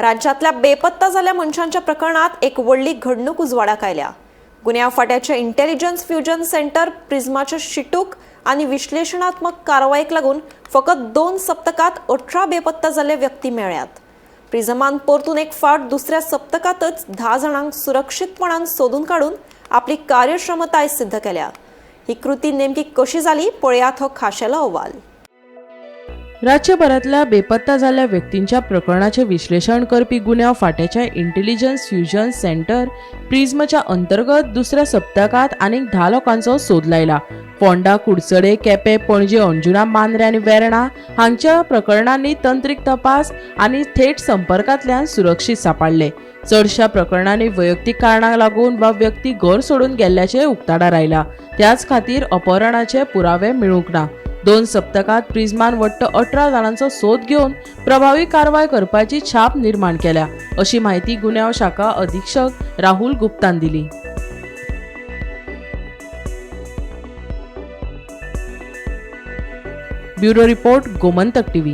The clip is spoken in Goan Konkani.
राज्यांतल्या बेपत्ता जाल्ल्या मनशांच्या प्रकरणात एक व्हडली घडणूक उजवाडाक आयल्या. गुन्यांव फांट्याचे इंटेलिजन्स फ्युजन सेंटर प्रिझमाच्या शिटूक आनी विश्लेशणात्मक कारवायेक लागून फकत 2 सप्तकात 18 बेपत्ता जाल्ले व्यक्ती मेळ्ळ्यात. प्रिझमान परतून एक फावट दुसऱ्या सप्तकातच 10 जाणांक सुरक्षीतपणान सोदून काडून आपली कार्यक्षमताय सिद्ध केल्या. ही कृती नेमकी कशी जाली पळयात हो खाशेलो अहवाल. राज्यभरातल्या बेपत्ता जाल्ल्या व्यक्तींच्या प्रकरणाचे विश्लेषण करपी गुन्यांव फांट्याच्या इंटेलिजन्स फ्युजन सेंटर प्रिझमच्या अंतर्गत दुसऱ्या सप्तकात आनीक 10 लोकांचो सोद लायला. फोंडा, कुडचडे, केपें, पणजे, अंजुना, मांद्रे आनी वेर्णा हांच्या प्रकरणांनी तंत्रीक तपास आनी थेट संपर्कांतल्यान सुरक्षीत सांपडले. चडशा प्रकरणांनी वैयक्तीक कारणांक लागून वा व्यक्ती घर सोडून गेल्ल्याचें उक्ताडार आयला. त्याच खातीर अपहरणाचे पुरावे मेळूंक ना. 2 सप्तकात प्रिझमान वट्ट 18 जाणांचो सोद घेवन प्रभावी कारवाय करपाची छाप निर्माण केल्या, अशी माहिती गुन्यांव शाखा अधीक्षक राहुल गुप्तान दिली. Bureau report, Gomantak TV.